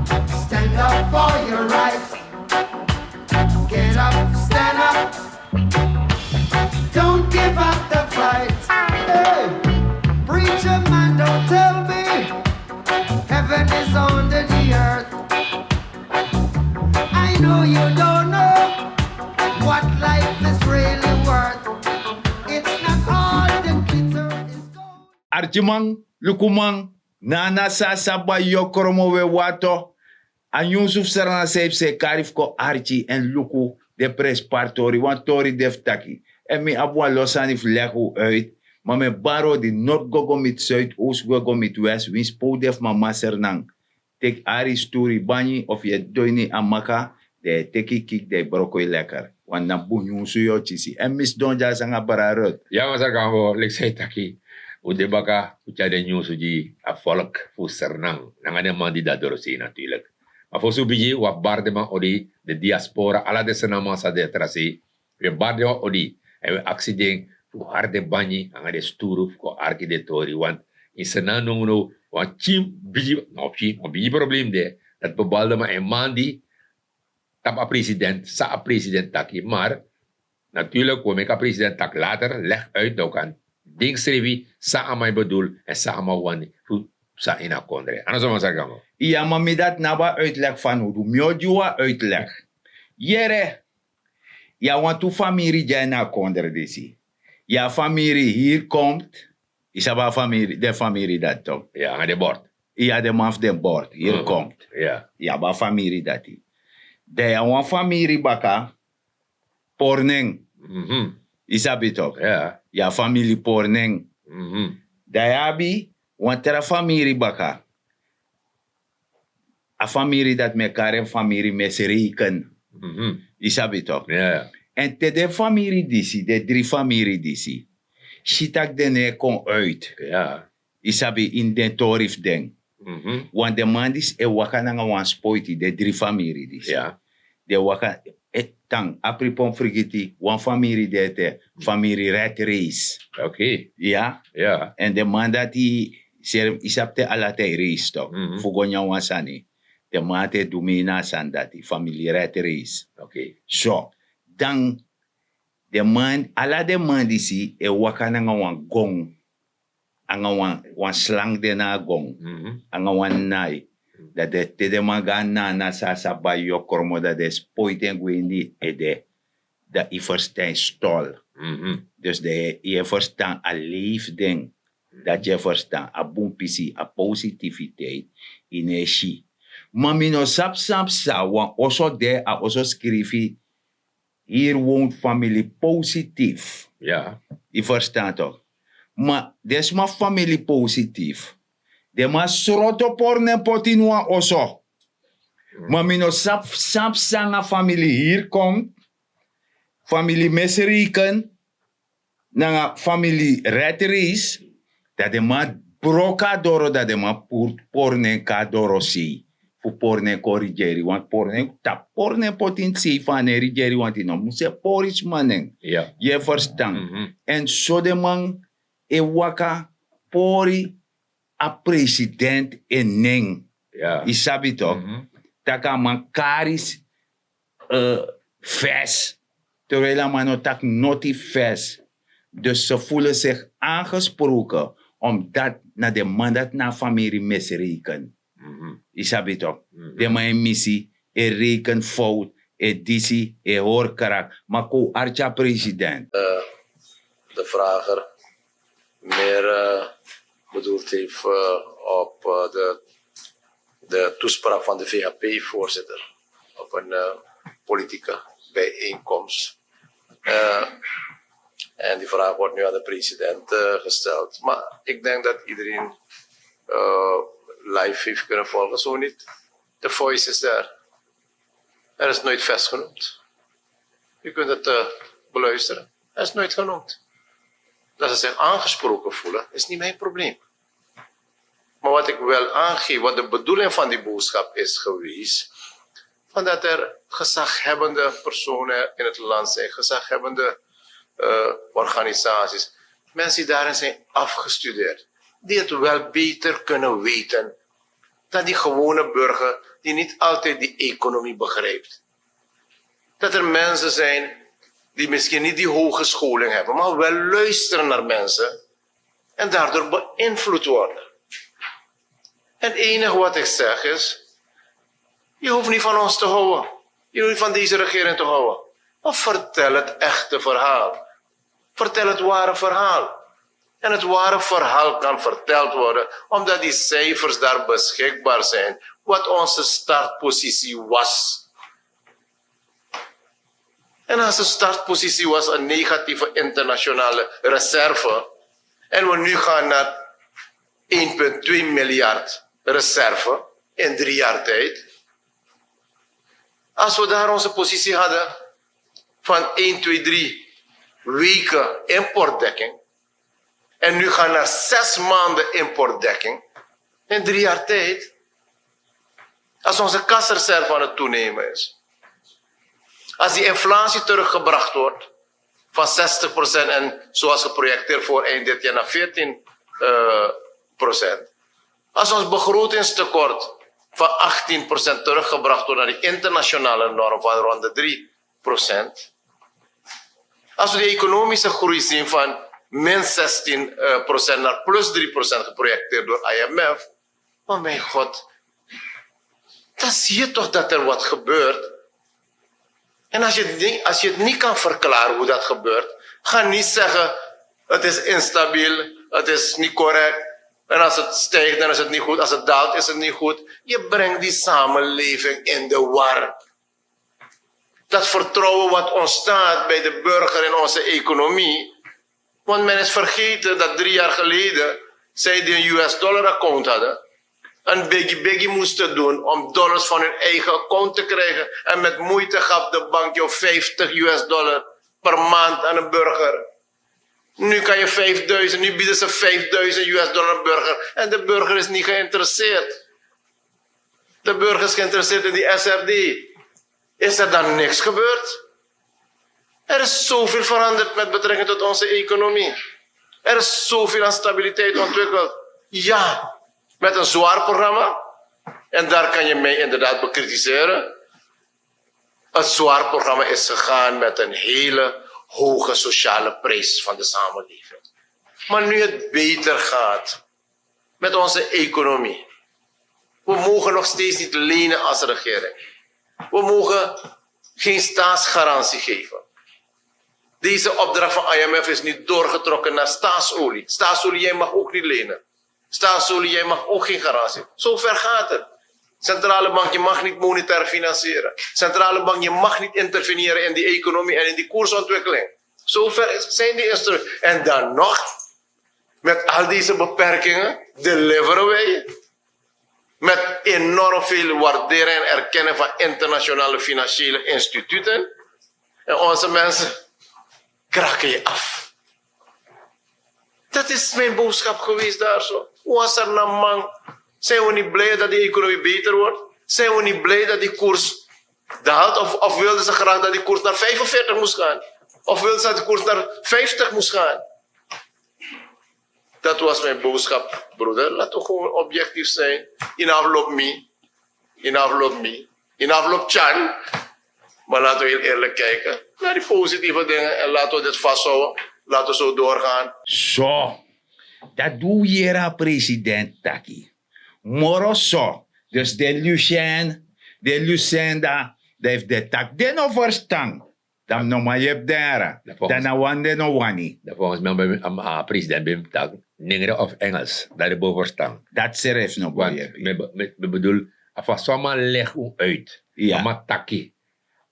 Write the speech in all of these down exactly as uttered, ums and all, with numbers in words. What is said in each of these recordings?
Stand up for your rights. Get up, stand up. Don't give up the fight. Hey, preacher man, don't tell me heaven is under the earth. I know you don't know what life is really worth. It's not all the glitter is gold. Arkiman, lukuman, na a nasi a sa bai yu o kromo we wato. A nyunsu fu Sranan san yu psa e kari fu kon arki èn luku den prenspari tori, wan tori de fu taki. Èn mi abi wan lo sani fu legi un uit. Ma mi e bari odi, nort go go miti suid, oos go go miti west, winsi pe un de fu mama Sranan. Teki ari, sturu yu banyi, of yu e doi ini a maka, dan yu e teki yu kiki, dan yu broko yu lekker. Want na bun nyunsu yu o kisi. Èn mi sidon dyaso nanga brada Ruth. Ya, masra Gambo, leki san yu taki, un de baka fu tyari den nyunsu gi a folk fu Sranan, nanga den man di de a dorosei natuurlijk. Ma fosi un bigin, un abi bari den man odi, den diaspora, ala den Srananman san de a tra sei. Un e bari den wan odi, èn un e aksi den fu hari den banyi nanga den sturu fu kon arki den tori. Want ini Sranan nownow wan pikin bigi, no pikin, wan bigi problem de. Dati Bebalde man, en man di tapu a president, san a president taki, maar natuurlijk un o meki a president taki later, leg uit, dan un kan denki srefi san a man e bedoel èn san a man wani fu psa ini a kondre. A no so, masra Gambo? Ya, ma mi dati no abi a uitleg fanowdu. Mi o gi wan uitleg. Yere, yu abi wantu famiri dya ini a kondre disi. Yu abi famiri Hier Komt. Yu sabi a famiri, den famiri dati tok. Ya, nanga den bord. Ya, den man fu den bord, Hier Komt. Ya. Yu abi a famiri dati. Dan yu abi wan famiri baka, Pornen. Mhm. Yu sabi tok. Ya. Yu abi famiri Pornen. Mhm. Dan yu abi wan tra famiri baka. A famiri dati mi e kari en famiri Mesreken. Mhm. Yu sabi tok. Ya. Èn te den famiri disi, den dri famiri disi, si tak' den no e kon uit. Ya. Yu sabi, ini den tori fu den. Mhm. Want den man disi e waka nanga wan spoiti, den dri famiri disi. Ya. Den e waka, eh, tan, a pripon frigiti, wan famiri de ete, famiri Red Race. Oké. Ya. Ya. Èn den man dati, seri, yu sabi te ala ten yu reis tok. Mhm. Fu go nyan wan sani. Den man ati e du mi ini a sani dati, famiri Red Race. Oké. So, dan, den man, ala den man disi e waka nanga wan gon. Nanga wan, wan slang de na a gon. Mhm. Nanga wan nai. Mhm. Dan den, te den man go na a nasi a sa bai yu o kromo, dan den e spoiti en gwe ini ede. Dan yu ferstan, yu stol. Mhm. Dus den, yu e ferstan, a leif den. Dati yu e ferstan, a bun pisi, a positiviteit, yu no e si. Ma mi no sabi san psa, wan oso de, a oso skrifi Hier woont familie Positief. Ya. Yu ferstan tok. Ma den sma familie Positief, den man sroto Pornen poti ini wan oso. Hmm. Ma mi no sabi san psa nanga familie Hier Komt, familie Mesreken, nanga familie Red Race, dan den man broko a doro, dan den man puru Pornen kon na dorosei. Fu Pornen kon rigeri, want Pornen, tapu Pornen poti ini sei, fa a no e rigeri, want yu no musu e pori sma nen. Ya. Yu e ferstan. Mhm. Èn so den man e waka pori a president en nen. Ya. Yu sabi tok. Mhm. Tak' a man kari, eh, vest. Terwijl a man no taki noti vest. Dus ze voelen zich aangesproken, omdat na den man dati na a famiri Mesreken. Mhm. Yu sabi tok. Mhm. Den man e misi, e reken fout, e disi, e hori krak. Ma kon arki a president. Eh, de vrager meer, eh, bedoeld heeft, eh, op, eh, de, de toespraak van de V H P-voorzitter op een, eh, politieke bijeenkomst. Eh, en die vraag wordt nu aan de president, eh, gesteld. Maar ik denk dat iedereen, eh, live heeft kunnen volgen, zo niet. De Voice is daar. Er is nooit vest genoemd. U kunt het, eh, beluisteren. Er is nooit genoemd. Dat ze zich aangesproken voelen, is niet mijn probleem. Maar wat ik wil aangeven, wat de bedoeling van die boodschap is geweest, van dat er gezaghebbende personen in het land zijn, gezaghebbende, eh, organisaties, mensen die daarin zijn afgestudeerd, die het wel beter kunnen weten dat die gewone burger die niet altijd die economie begrijpt. Dat er mensen zijn die misschien niet die hogescholing hebben, maar wel luisteren naar mensen en daardoor beïnvloed worden. En het enige wat ik zeg is, je hoeft niet van ons te houden. Je hoeft niet van deze regering te houden. Maar vertel het echte verhaal. Vertel het ware verhaal. En het ware verhaal kan verteld worden omdat die cijfers daar beschikbaar zijn. Wat onze startpositie was. En onze startpositie was een negatieve internationale reserve. En we nu gaan naar één punt twee miljard reserve in drie jaar tijd. Als we daar onze positie hadden van één, twee, drie weken importdekking en nu gaan naar zes maanden importdekking in drie jaar tijd, als onze kasreserve aan het toenemen is, als die inflatie teruggebracht wordt van zestig procent en zoals geprojecteerd voor eind dit jaar naar veertien procent, als ons begrotingstekort van achttien procent teruggebracht wordt naar die internationale norm van rond de drie procent, als we de economische groei zien van min zestien procent naar plus drie procent geprojecteerd door I M F, maar mijn god, dan zie je toch dat er wat gebeurt. En als je, het niet, als je het niet kan verklaren hoe dat gebeurt, ga niet zeggen: het is instabiel, het is niet correct. En als het stijgt, dan is het niet goed. Als het daalt, is het niet goed. Je brengt die samenleving in de war. Dat vertrouwen wat ontstaat bij de burger in onze economie. Want men is vergeten dat drie jaar geleden zij die een U S dollar account hadden, een biggie biggie moesten doen om dollars van hun eigen account te krijgen. En met moeite gaf de bank jou vijftig U S dollar per maand aan een burger. Nu kan je vijfduizend, nu bieden ze vijfduizend U S dollar aan een burger. En de burger is niet geïnteresseerd. De burger is geïnteresseerd in die S R D. Is er dan niks gebeurd? Er is zoveel veranderd met betrekking tot onze economie. Er is zoveel aan stabiliteit ontwikkeld. Ja, met een zwaar programma. En daar kan je mij inderdaad bekritiseren. Het zwaar programma is gegaan met een hele hoge sociale prijs van de samenleving. Maar nu het beter gaat met onze economie. We mogen nog steeds niet lenen als regering. We mogen geen staatsgarantie geven. Deze opdracht van I M F is nu doorgetrokken naar Staatsolie. Staatsolie, jij mag ook niet lenen. Staatsolie, jij mag ook geen garantie. Zo ver gaat het. Centrale bank, je mag niet monetair financieren. Centrale bank, je mag niet interveneren in die economie en in die koersontwikkeling. Zo ver zijn die instrumenten. En dan nog, met al deze beperkingen, deliveren wij met enorm veel waardering en erkenning van internationale financiële instituten. En onze mensen kraken je af. Dat is mijn boodschap geweest daar zo. Hoe was er na man? Zijn we niet blij dat die economie beter wordt? Zijn we niet blij dat die koers daalt? Of, of wilden ze graag dat die koers naar vijfenveertig moest gaan? Of wilden ze dat die koers naar vijftig moest gaan? Dat was mijn boodschap, broeder. Laten we gewoon objectief zijn. In afloop mi. In afloop mi. In afloop Tjan. Maar laten we heel eerlijk kijken naar die positieve dingen. En laten we dit vasthouden. Laten we zo doorgaan. So, dat doe yera president taki. Moro so. Dus de Lucien, de Lucenda, de heeft de tak. De no verstaan. Dan no man yep dera. Dan na wan de no wani. Dan volgens mij, a president ben tak Nengre of Engels. Dat de boven verstaan. Dat serif no boye. Mi bedoel, a fa so a man leg un uit. A man taki.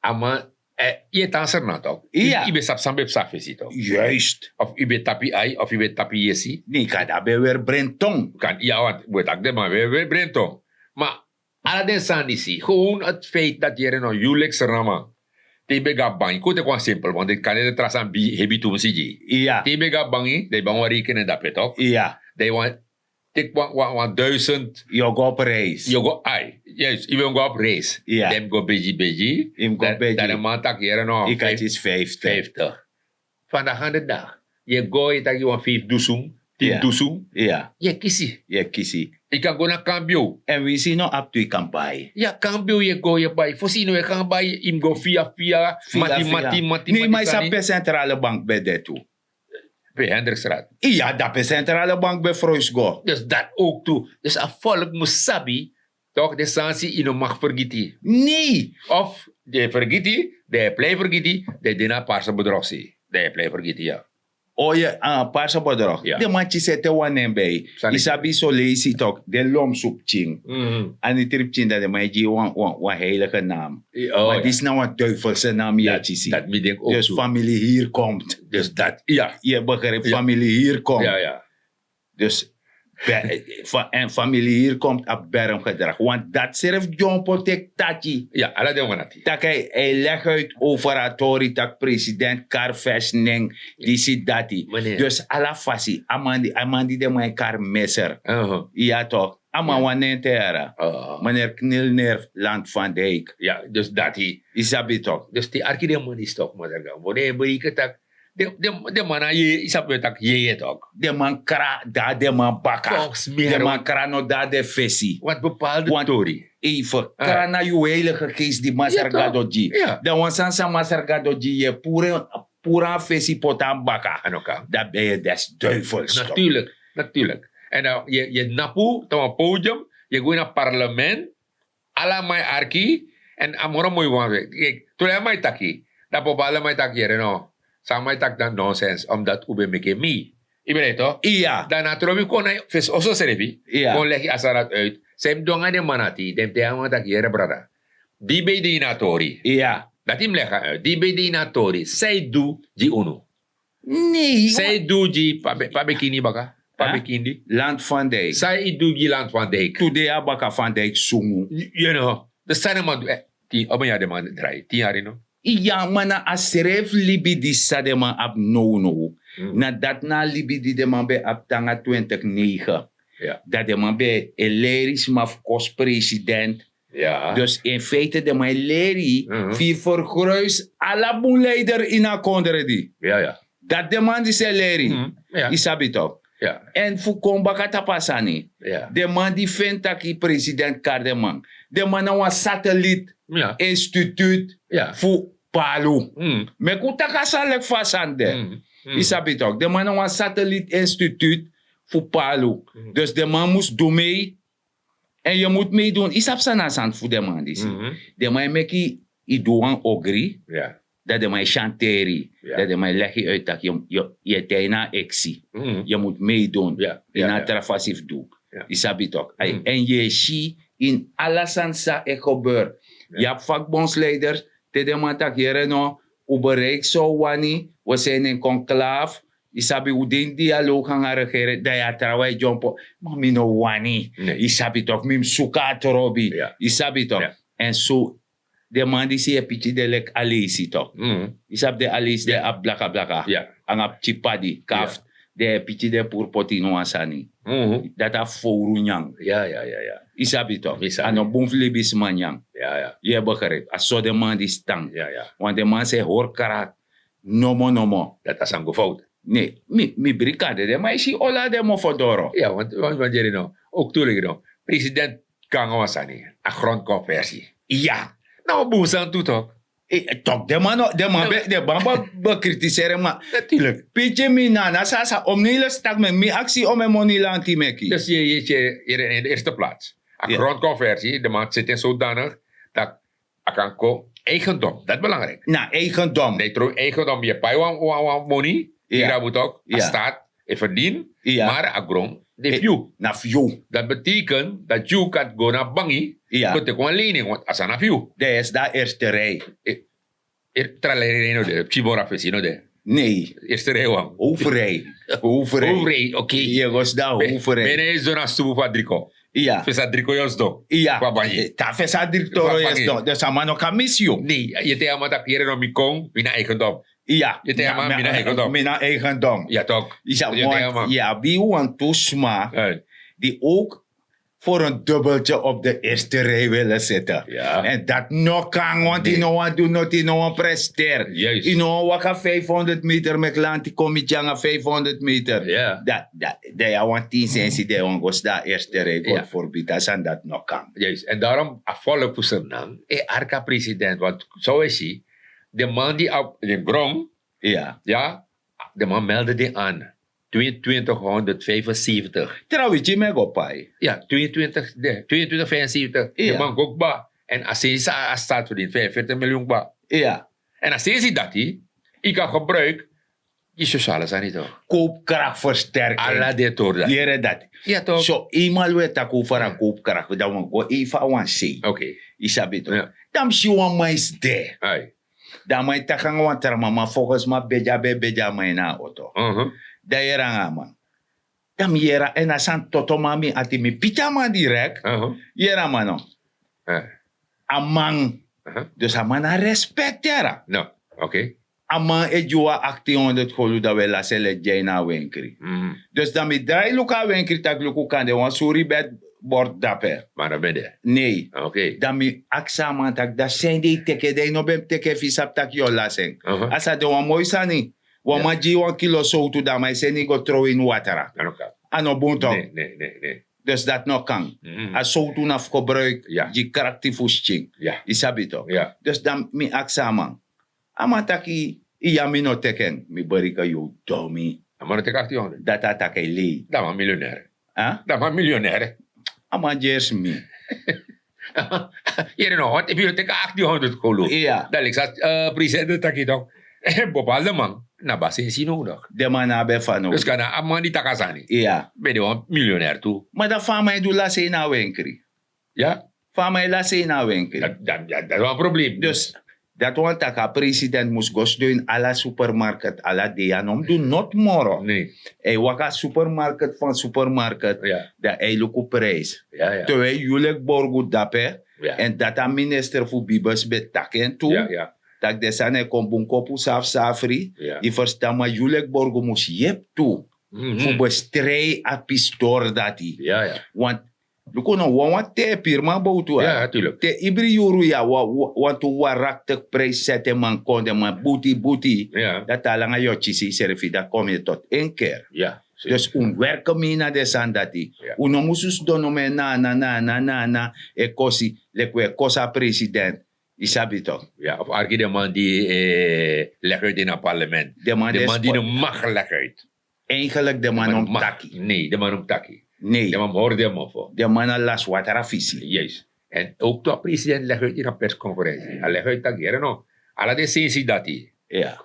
A man, eh, ye tanser na tok. Ye ben sap san ben psa fesi tok. Juist. Of ye ben tapi ai, of ye ben tapi yesi. Ni kada ben wer brenton. Kan, ya, want we tak de man wer, wer brenton. Maar ala den sani si, gewoon het feit dat yere no yu leki Sraman. Te yu ben go na bangi, kon teki wan simpel, want den kan de tra sani hebi tumsi gi yu. Te yu ben go na bangi, dan yu bangi wan rekening dape tok. Dan yu wan, teki wan, wan, wan duizend. Yu o go op reis. Yu o go ai, yes, yu ben go op reis. Dan yu mus go begi, begi. Dan den man taki yere no, yu kati isi vijftig. Vandaag aan de dag. Yu e go, yu taki yu wan vijf dusun, tin dusun. Yu e kisi. Yu e kisi. Yu kan go na kambio. En winsi no abi tu yu kan bai. Ya kambio yu e go yu e bai fosi yu no e kan bai yu mus go fia fia. Mati mati mati. Nei ma yu sabi pe sentrale bank ben de tu. Pe hendrikstraat. Ya dape sentrale bank ben frois go. Dus dat ook tu. Dus a volk mus sabi. Tok de sansi yu no mag fergiti. Nei. Of de fergiti de plei fergiti de dina parse bedroksi. De plei fergiti ya. Oye a parse bedrok den man kisi ete wan nen ben yu sabi yu so leisi tok den lomsu pikin. Ani tri pikin dan den man e gi yu wan heilige naam. Ma disi na wan duifelse naam yu e kisi. Dus famili hiri komt. Dus dat ya. Yu e begripi famili hiri komt. Dus en famili hiri komt abi berm gedrag want dati srefi dyompo teki taki. Ya ala den wan na ti. Tak' hij hij leg uit over a tori tak' president kari fesi nen disi dati. Dus ala fasi a man di a man di den man e kari meser. Ya tok a man wan nen te yara. Meneer knilner land van dijk. Ya dus dati. Yu sabi tok. Dus te arki den man di stok man serga bo den e bereiken tak' den man na yeye yu sabi yu taki yeye tok. Den man kra dan den man baka. Den man kra no dan den fesi. Want bepaalde tori. Even kra na yu heilige geest di masra gado gi. Dan wan sani san masra gado gi yu e puru en fesi poti na baka. Dan ben yu des duivels. Natuurlik. Natuurlik. En dan yu napu dan wan podium yu go ini a parlement. Ala man e arki. En a moro moi wan we. Tuli a man e taki dan bobo ala man e taki yere no. San man e taki dan nonsens omdati un ben meki en mei. Yu ben de to? Iya. Dan na trobi kon na fesi oso srefi. Kon legi a san dati uit. San yu mus du nanga den man ati den mus de a man taki yere brada. Di ben yu de ini a tori? Iya. Dati yu mus legi a uit di ben yu de ini a tori san yu du gi unu? Nei. San yu du gi pa ben kindi baka? Pa ben kindi. Land van dijk. San yu du gi land van dijk? Tude a baka van dijk sungu. Yu no de san den man du. Tin oben ya den man drai tin yari no. Iya ma na a srefi libi di san den man abi nownow. Na dati na a libi di den man ben abi te nanga twintig negen. Dan den man ben e leri sma fu kosi president. Dus in feite den man e leri fu yu fergruisi ala bun leider ini a kondre di. Dati den man disi e leri. Yu sabi tok? Èn fu kon baka tapu a sani. Den man di feni tak' yu president kari den man. Den man na wan satelit institut fu palu. Meki un taki a sani leki fa a sani de. Yu sabi tok den man na wan satelit institut fu palu. Dus den man mus du mei. Èn yu mus meidun yu sabi san na a sani fu den man disi. Den man e meki yu du wan ogri. Dan den man e syanteri yu dan den man e legi yu uit tak' yu e tai na a eksi. Yu mus meidun ini a tra fasi fu du. Yu sabi tok? Èn yu e si ini ala sani san e gebeur. Yu abi fakbonsleiders te den man taki yere no un bereiki san un wani. Un e seni en konklaaf. Yu sabi un de ini dialoog nanga regering dan yu a trawan e dyompo. Ma mi no wani. Yu sabi tok mi mus suku a trobi. Yu sabi tok? Èn so den man disi e piki den leki aleisi tok. Yu sabi den aleisi den abi blaka blaka nanga pikin padi kaft. Den e piki den puru poti ini wan sani. Dati a fowru nyan. Yu sabi tok? A no bun fu libisma nyan. Yu e begripi a so den man disi tan. Want den man sa e hori krak nomo nomo. Dati a sani go fowtu. Ne mi brikade den man e si ola den mofo doro. Ya want wan dyeri no. Oktu legi no president kon nanga wan sani. A grondkonversi. Ya na wan bun sani tu tok. Tok den man no den man ben den man ben bekritiseri en ma. Piki mi nana sasa omnei lesi taki meki mi aksi ome moni lanti meki. Dus yu e yere ini de erste plats a grondkonversi den man siti en sodanig tak' a kan kon eigendom dati belangriki. Na eigendom dan yu tron eigendom yu e pai wan moni. Yu rabu tok a staat e ferdien. Mar a gron de fu yu. Na fu yu. Dati beteken dati yu kan go na bangi go teki wan lening want a sani na fu yu. Dan yu e sidon na erste rei. Tra rei no de pikin moro na fesi no de. Nei. Erste rei wan. Hofu rei. Hofu rei. Hofu rei ok. Yu e go sidon na hofu rei. Bene yu sidon na subu fu a driko. Iya fesi a driko yu o sidon. Iya fu a bangi. Te a fesi a driko toro yu e sidon den sama no kan misi yu. Nei yu e tai a man tak' yere no mi kon mi na eigendom. Iya yu e tai a man mi na eigendom. Mi na eigendom. Ya tok. Yu sabi yu abi wantu sma di owk Voor een dubbeltje op de eerste rij willen zitten. En dat no kan want yu no wan du noti yu no wan presteer. Yu no wan waka vijfhonderd meter meki lanti kon miti yu nanga vijfhonderd meter. Dan yu abi wan tin sensi dan yu wan go sidon na eerste rij kon forbiti a sani dati no kan. Juist en daarom a volk fu Sernang e arki a president want so e si den man di abi den gron. Ya, den man melde den an. Tweeëntwintighonderdvijfenzeventig. Trawi gi mi e go pai. Ya, tweeëntwintig de tweeëntwintig vijfenzeventig den man go kba. En a sensi a staat verdien vijfenveertig miljoen kba. Ya. En a sensi dati yu kan gebruik gi sosiale sani toch. Koopkracht versterken ala den tori dati. Yere dati. Ya toch. So eenmaal we taki over a koopkracht dan we go even a wan sei. Yu sabi toch. Dan mi si wan man isi de. Dan a man e taki nanga wan tra man ma fokus ma bedi a ben e bedi a man ini a oto. Dan yere nanga a man. Dan mi yere a en a sani toto man mi ati mi piti a man direk. Yere a man no. A man. Dus a man na respekt yere. A man e gi wan aktinhonderd golu dan we lasi en leti gi a ini a wenkri. Dus dan mi drai luku a wenkri tak' luku kan de wan suri bed bord dape. Nei. Dan mi aksi a man tak' dan sende yu teke dan yu no ben mus teke fu yu sabi tak' yu o lasi en. A sa de wan moi sani. Wan man gi yu wan kilo sowtu dan a man e seni yu go trow ini watra. A no bun tok. Dus dati no kan. A sowtu na fu gebruik gi krakti fu skin. Yu sabi tok. Dus dan mi aksi a man. A man taki yu ya mi no teki en mi berika yu domi. A man no teki akti honderd dati a taki a e lei. Dan a man milionair. Dan a man milionair. A man gersi mi. Yere no want efu yu no teki akti honderd kolu dan leki san president taki tok. Bepaalde man na basensi nodig. Den man na ben fano dus kan na a man di taki a sani. Ben de wan milionair tu. Ma dan fa a man e du lasi en na a wenkri? Ya. Fa a man e lasi en na a wenkri? Dati wan problem dus. Dati wan taki a president mus go sidon ini ala supermarket ala dei a no mus du noti moro. A e waka a supermarket fan supermarket. Dan a e luku prijs. Te wi e yu leki borgu dape. Èn dati a minister fu bibes ben taki en tu. Tak' den sani e kon bun kopu safsafri. Yu ferstan ma yu leki borgu mus yepi tu fu bestrei a pistori dati. Want luku no wawan te e piri man bowtu. Te ibri yuru ya wantu waraktik prijs seti en man kon den man buti buti. Dati a langa yu o kisi yusrefi dati kon mi e toti en ker. Dus un werke mi na den sani dati. Un no musu sidon no mi e na na na na na e kosi leki un e kosi a president. Yu sabi tok? Of arki den man di e legi uit ini a parlement. Den man di no mag legi uit. Eigenlik den man no mus taki. Nei den man no mus taki. Nei den man mus hori den mofo. Den man na lasi watra fisi. Juist. Èn owk tu a president legi uit ini a perskonferensi a legi uit taki yere no, ala den sensi dati,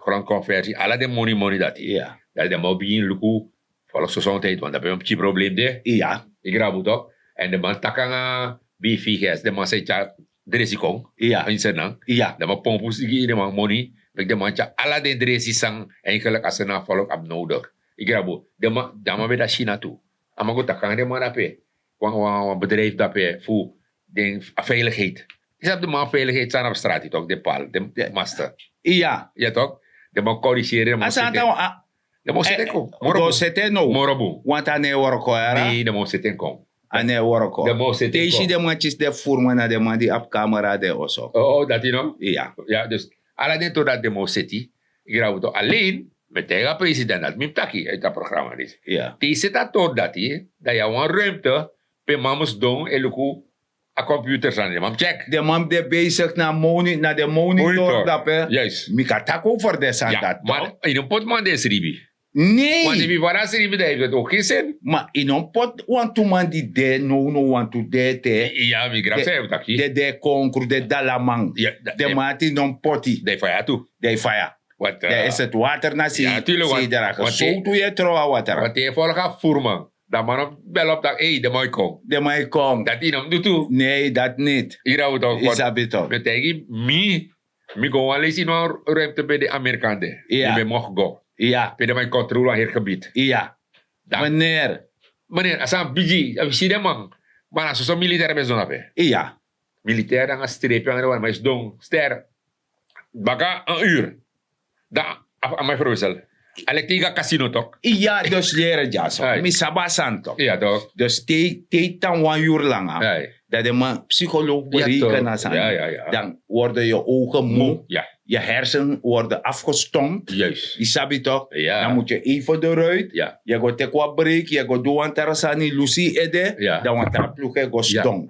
grondkonferensi ala den moni moni dati. Dan den man o bigin luku. Folok sosonteiti wan dape wan pikin problem de. Yu grabu tok? Èn den man taki nanga bifigers den man sa e tyari dresi kon. Ini sernan. Den man pompu sigi ini den man moni meki den man tyari ala den dresi san. Eigenlik a sernan folok abi nodig. Yu grabu. Den man ben de na sina tu. A man go taki nanga den man dape. Wan bedrijfi dape fu den a veiligheid. Yu sabi den man veiligheid san na fu strati tok den pal den master. Iya. Tok? Den man koriseri den man sete. Den man o sete en kon. Moro bun. Moro bun. Wantu a no e worko yara. Nei den man o sete en kon. A no e worko. Den man o sete en kon. Te yu si den man kisi den furman na den man di abi kamera den oso. Dati no? Iya. Ya dus ala den tori dati den man o seti. Yu grabu tok alen. Mi e taigi a president dati mi mus taki uiti a programa disi. Te yu seti a tori dati dan yu abi wan ruimte pe man mus sidon e luku. A computer sani den man mus tyeki. Den man mus de besigi na moni na den monitor dape. Mi kan taki over den sani dati. Ma yu no poti man den sribi. Nei. Want efu yu fara sribi dan yu dati o kisi en. Ma yu no mus poti wantu man di de nownow wantu de ete. Ya mi grabu san yu mus taki. Den de konkru den dalaman. Den man ati yu no mus poti. Dan yu faya tu. Dan yu faya. Dan yu e seti water na sei. Sei dara ke sowtu yu e trow a water. Wante yu e folga furman. Dan man no mus bel op taki ei den man e kon. Den man e kon. Dati yu no mus du tu. Nei dati niti. Yu rabu tok yu sabi tok. Mi e taigi mi. Mi go wan leisi ini wan ruimte ben de amerikan de. Mi ben mogi go. Pe den man e kontrol wan heri gebied. Meneer. Meneer a sani bigi a wi si den man. Ma na soso militair ben sidon dape. Militair nanga strepi nanga den wan man e sidon ster. Baka en ur. Dan a man e ferwisel. Alekti yu ga kasino tok. Ya, dus lere dyaso. Mi sabi a sani tok. Dus te yu tan wan yuru langa, dan den man psycholoog berekenen a sani. Dan worden yu ogen moe. Yu hersen worden afgestompt. Yu sabi tok. Dan moet yu even eruit. Yu go teki wan break, yu go du wan tra sani, lusi yu ede. Dan wan tra ploeg e go ston.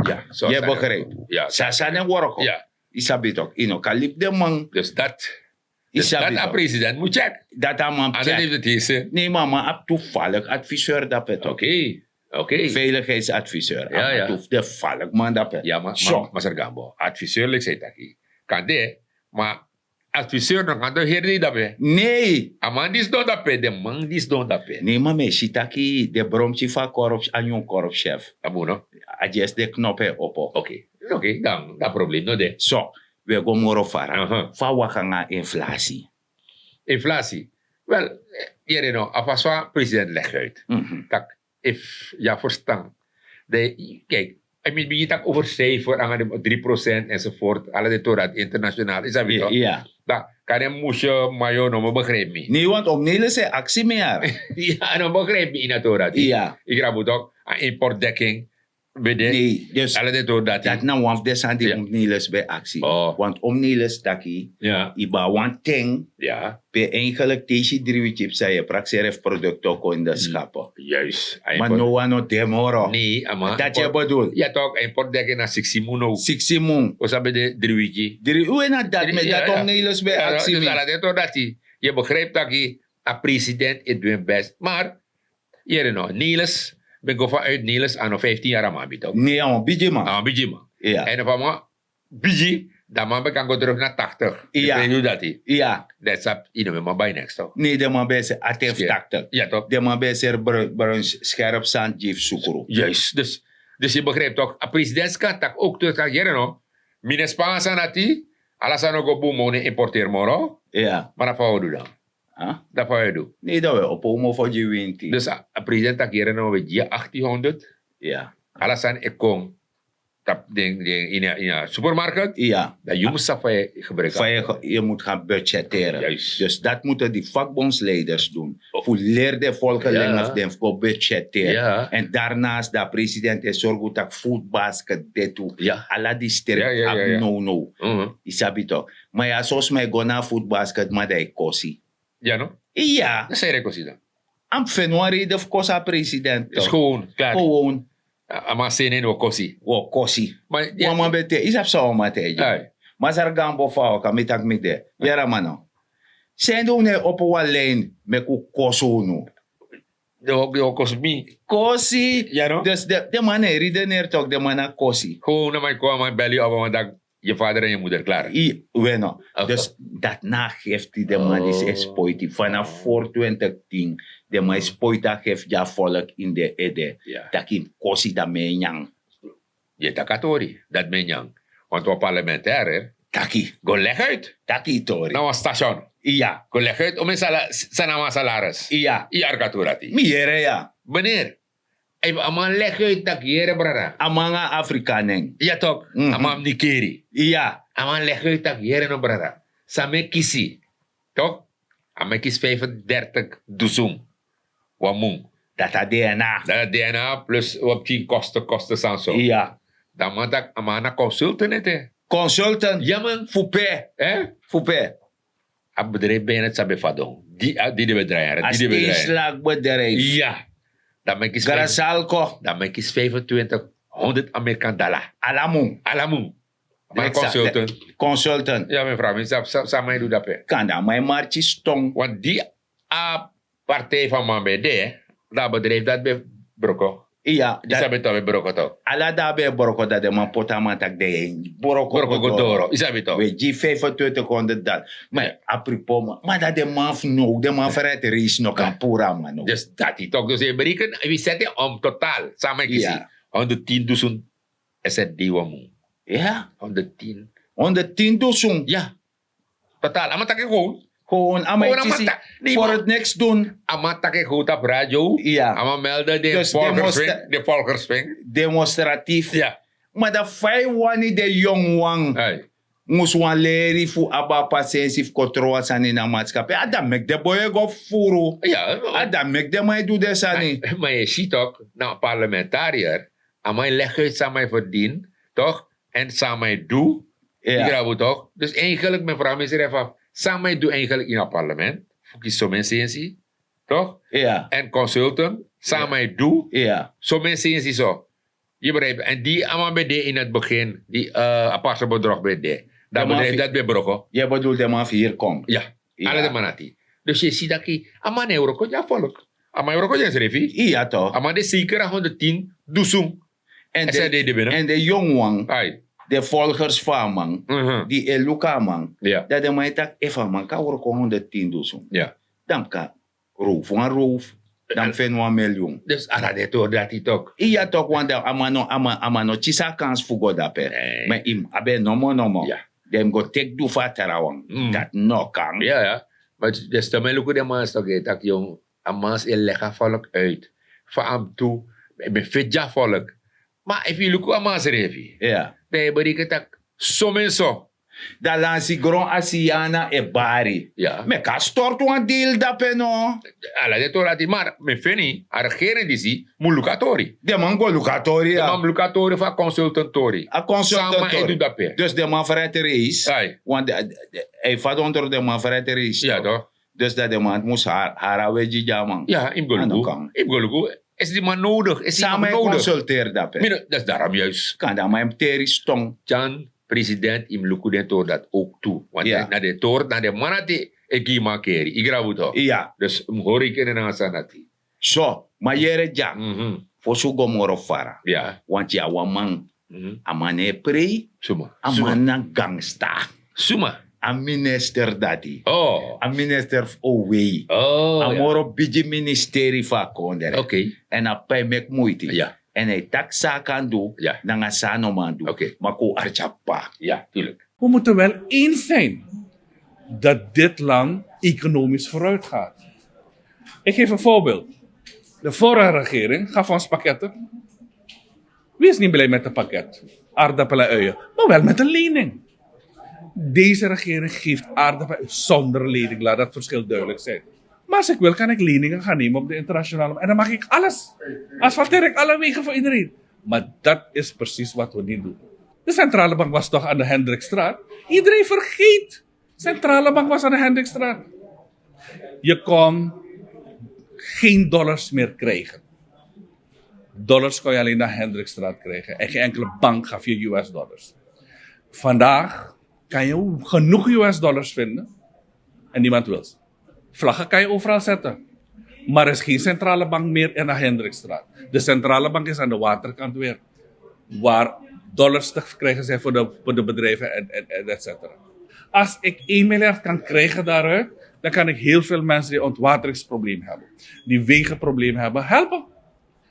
Yu begrijp? San sani e worko. Yu sabi tok, yu no kan libi den man. Dus dat. Dus dat a president moet check. Dat a man check. Anders heeft het geen zin. Nee, maar man abi toevallig adviseur dape tok. Oké. Veiligheidsadviseur. A man toevallig man dape. Ja, maar so, maar Sargambo, adviseur lik sei taki kan de, maar adviseur no kan de heri dape. Nee. A man di sidon dape, de man di sidon dape. Nee, maar mi e si taki de bromtyi fu a korps a nyun korpschef. A bun no. A just de knop e opo. Oké. Oké, dan dan probleem no de. So, we go moro fara. Fa waka nanga inflasi. Inflasi. Wel, yere no a fasi fa president leg uit. Tak, efu ya verstan, de, kijk, a mi bigin taki over cijfer nanga de drie procent enzovoort, ala de tori dati internationaal, yu sabi tok? Dan kan den musye mayo no mi begrijp mi. Nee, want om nele se aksi mi yara. Ya, no mi begrijp mi ini a tori dati. Yu grabu tok, a importdekking. Bede. Nee, dus ala den tori dati. Dati na wan fu den sani di om neles ben aksi. Want om neles taki, yu ben abi wan ten, pe eigenlijk te yu si dri wiki psa yu e prakseri efu produkto kon ini de skape. Juist. Maar no wan no de moro. Nee, a man. Dati yu e bedul. Ya tok, a importdekking na siksi mun now. Siksi mun. O sabi de dri wiki. Dri wiki na dati, mi dati om neles ben aksi. Dus ala den tori dati, yu begrijp taki a president e du en best, maar yere no, neles, ben go vanuit neles a no vijftien yara man abi tok. Nee, a wan bigi man. A wan bigi man. En efu a man bigi, dan man ben kan go terug na tachtig. Yu dati. Ya. Dati sabi yu no ben man bai neks tok. Nee, den man ben e seri aten fu tachtig. Ya tok. Den man ben e seri brun skerp sand gi fu sukru. Juist. Dus, dus yu begrijp tok, a president kan taki ook terug taki yere no, mi no e span a sani dati. Ala sani o go bun, mi no e importeri moro. Ya. Maar dan fa wi o du dan? Dan fa wi o du? Nee, dan wi e opo un mofo gi winti. Dus a president taki yere no, wi e gi yu achtienhonderd. Ya. Ala sani e kon tapu den, den ini a, ini a supermarket. Ya. Dan yu mus sabi fa yu e gebruik. Fa yu ge-, yu mus gaan budgetteren. Juist. Dus dat moeten die vakbondsleiders doen. Fu leri den volgelingen fu den fu go budgetteren. En daarnaast dat president e sorgu taki food basket de tu. Ala district abi no no. Yu sabi tok. Maar ya, soms mi e go na a food basket, maar dan e kosi. Ya no? Ya. Dan san yu e kosi dan? A mus feni wan reden fu kosi a president. Is gewoon, klaar. Gewoon. A man seni en wi o kosi. Wi o kosi. Wan man ben te, yu sabi san wan man te e gi. Masra Gambo, fa waka, mi taki mi de. Yere man no. Seni unu e opo wan lijn meki un kosi unu. Den o kosi mi. Kosi. Ya no? Dus den man e redeneri tok, den man na kosi. Gewoon na man kon, a man beli yu, a man taki yu vader en yu moeder, klaar. Yu weno. Dus dati na a gifti den man disi e spoiti. Vanaf voor twintig tien den man e spoiti a gifti a volk ini den ede. Taki yu mus kosi, dan mi e nyan. Yu e taki a tori, dati mi e nyan. Want wan parlementaire taki, go leg uit. Taki yu tori. Na wan station. Ya. Go leg uit, omeni san na man salaris. Ya. Yu arki a tori dati. Mi yere ya. Meneer, a man leg uit taki yere brada. A man nanga Afrika nen. Ya tok, a man mus nikeri. Ya. A man leg uit taki yere no brada. San mi e kisi. Tok? A man e kisi vijfendertig dusun wan mun. Dati a DNA. Dati a DNA plus wan pikin kosten, kosten sani so. Ya. Dan a man taki a man na consultant ete. Consultant? Ya man. Fu pe? Fu pe? A bedrijf bijna sabi fadon. Di, di de bedrijf. A steenslagbedrijf. Ya. Dan a man e kisi Grasalco. Dan a man e kisi vijfentwintighonderd Amerikan dala. Ala mun. Ala mun. A man na consultant. Consultant. Ya, mi e vraag mi, san a man e du dape? Kande a man e marki ston. Want di a partij fu a man ben de, dan a bedrijf dati ben broko. Ya. Yu sabi tok, ben broko tok. Ala dati ben broko, dan den man poti a man taki den broko go doro. Yu sabi tok. Wi e gi vijfentwintighonderd dala. Maar apropos man, maar dan den man fu now, den man fu red race no kan puru a man now. Dus dati tok, dus yu e bereken, wi seti en om totaal. San a man e kisi? Honderdtien dusun S R D wan mun. Ya. Honderdtien. Honderdtien dusun. Ya. Totaal. A man taki gewoon. Gewoon, a man e kisi. Voor het niks doen. A man taki gewoon tapu radio. Ya. A man melde den volgerswing. Den volgerswing. Demonstratief. Ya. Maar dan fa yu wani den yongu wan. mus wan leri fu abi a pasensi fu kon tron wan sani na matskapi, a dan meki den boi e go furu. A dan meki den man e du den sani. Ma yu e si tok, na parlementariër, a man e legi uit san man e ferdin, tok, en san man e du. Yu grabu tok. Dus eigenlik mi e fraga misrefi, san man e du eigenlik ini a parlement fu kisi somen sensi, tok? En consultant, san man e du, somen sensi so. Yu begrijp? En di a man ben de in het begin, di a parse bedrog ben de, dan bedrijf dati ben broko. Yu e bedul den man fu hiri kon? Ya. Ala den man dati. Dus yu e si taki a man no e wroko gi a volk. A man e wroko gi ensrefi. Iya tok. A man de zeker a honderdtien dusun. En den yongu wan, den volgers fu a man, di e luku a man, dan den man e taki efu a man kan wroko honderdtien dusun, dan mi kan rowfu wan rowfu, dan mi feni wan milyun. Dus ala den tori dati tok. Iya tok, want a man no kisi a kans fu go dape. Ma yu mus abi en nomo nomo. Dan yu mus go teki du fu a trawan. Dati no kan. Ya ya. Ma den stem e luku den man stok e taki yongu, a man e legi a volk uit fa a mus du. Mi fiti a volk. Ma efu yu luku a man srefi, dan yu e bereken taki somen so. Dan lansi gron asiana e bari. Meki a stortu wan dil dape no. Ala den tori dati, mar mi feni a regering disi mus luku a tori. Den man go luku a tori. Den man mus luku a tori fu a consultant tori. A consultant tori. Dus den man fret reis. Want hij fadon tro den man fret reis. Dus dat den man mus hari a wegi gi a man. Ya, yu mus go luku. Yu mus go luku. Esi di man nodig, esi di man nodig. Consulteri dape. Dati darom juist. Kan dan man yu mus teri ston. Jan, president, yu mus luku den tori dati ook tu. Want na den tori na den man dati e gi yu man keri, yu grabu tok. Ya. Dus yu mus hori kene nanga sani dati. So, ma yere dya, fosi un go moro fara. Want yu na wan man, a man no e prei. A man na gangsta. Suma? A minister dati. A minister fu owei. A moro bigi ministeri fu a kondre. Èn a p'pa e meki muiti. Èn a e taki san a kan du nanga san a no man du. Ma kon un arki a p'pa. We moeten wel eens zijn dat dit land economisch vooruit gaat. Ik geef een voorbeeld. De vorige regering gaf ons pakketten. Wie is niet blij met een pakket? Aardappelen en uien. Maar wel met een lening. Deze regering geeft aardappelen en uien zonder lening. Laat dat verschil duidelijk zijn. Maar als ik wil, kan ik leningen gaan nemen op de internationale markt. En dan maak ik alles. Asfalteer ik alle wegen voor iedereen. Maar dat is precies wat we niet doen. De centrale bank was toch aan de Hendrikstraat. Iedereen vergeet. Centrale bank was aan de Hendrikstraat. Je kon geen dollars meer krijgen. Dollars kon je alleen naar Hendrikstraat krijgen. En geen enkele bank gaf je U S dollars. Vandaag kan je genoeg U S dollars vinden. En niemand wil ze. Vlaggen kan je overal zetten. Maar er is geen centrale bank meer in de Hendrikstraat. De centrale bank is aan de waterkant weer. Waar dollars te verkrijgen zijn voor de, voor de bedrijven en, en, en et cetera. Als ik één miljard kan krijgen daaruit, dan kan ik heel veel mensen die een ontwateringsprobleem hebben, die wegenprobleem hebben, helpen.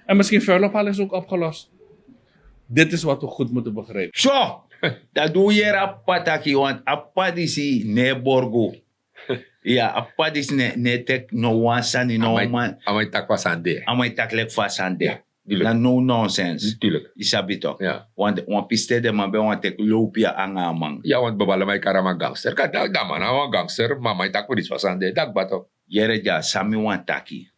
En misschien vuilophal is ook opgelost. Dit is wat we goed moeten begrijpen. So, dan du yere a p'pa taki, want a p'pa disi no e borgu. Ya, a p'pa disi no e teki no wan sani, no wan man. A man e taki fa a sani de. A man e taki leki fa a sani de. Na no nonsens. Yu sabi tok. Want wan pisten den man ben wani teki low pia anga a man. Ya, want baba, ala man e kari a man gangster. Kati a man na wan gangster, ma a man e taki fu disi fa a sani de, dati kba tok. Yere dya san mi wani taki.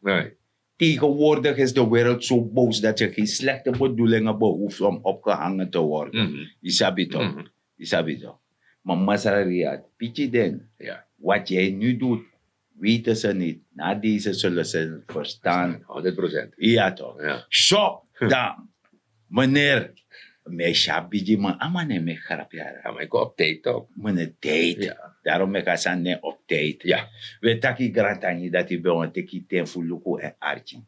Tegenwoordig is de wereld zo boos dat je geen slechte bedoelingen behoeft om opgehangen te worden. Yu sabi tok. Yu sabi tok. Ma masra Riyad, piki den. Wat jij nu doet, weten ze niet. Na deze zullen ze het verstaan. Honderd procent. Ya tok. So, dan, meneer, mi e si a bigi man, a man no e meki grapu yara. A man e kon op tijd tok. Meneer Tijd. Daarom meki a sani no e op tijd. We taki grantangi dati ben wani teki ten fu luku èn arki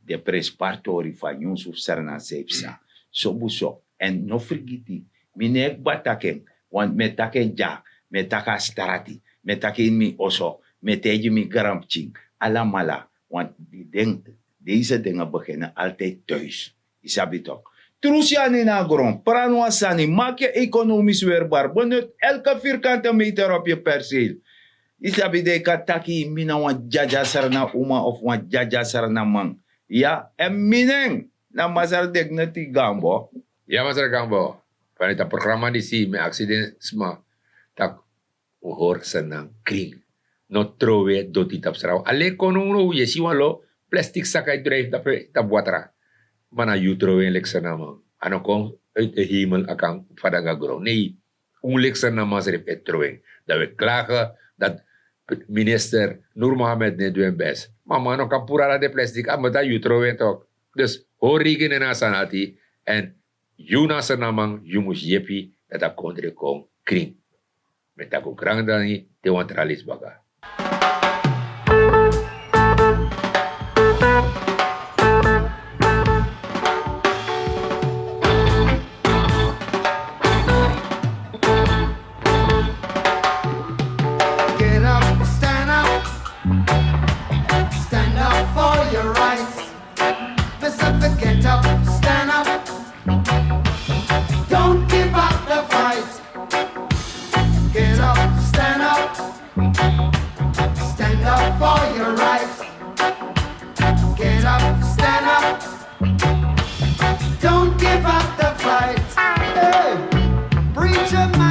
den prenspari tori fu a nyunsu fu Sranan san yu psa. Sobu so. Èn no frigiti, mi no e kba taki en, want mi e taki en dya, mi e taki a strati, mi e taki ini mi oso, mi e taigi mi granpikin, alamala, want den, deze dingen beginnen altijd thuis. Yu sabi tok. Tru syani na gron, prani wan sani, maak je economisch weerbaar, benut elke vierkante meter op je perceel. Yu sabi, dan yu kan taki mi na wan dyadya Sranan uma of wan dyadya Sranan man. Ya, èn mi nen na Masra Dignity Gambo. Ya, Masra Gambo. Vanuit a programma disi mi e aksi den sma, tak' un hori Sranan krin. No trowe doti tapu Sranan. Alen kon now yu e si wan lo plastik saka e drijfi tapu watra. Ma na yu trowe en leki Sranan man. A no kon uit de hemel a kan fadanga gron. Nei, un leki Sranan man srefi e trowe en. Dan wi e klage dati minister Nur Mohammed no e du en best. Ma man no kan puru ala den plastik a meti a yu trowe en tok. Dus hori rekening na a sani ati. Èn yu na Sranan man yu mus yepi dati a kondre kon krin. Mi e taki un grandangi te wan tra leisi baka. Get up, stand up, stand up for your rights. Mister Get up, stand up. Don't give up the fight. Get up, stand up. Stand up for your rights. Get up, stand up. Don't give up the fight. Hey, preacher man.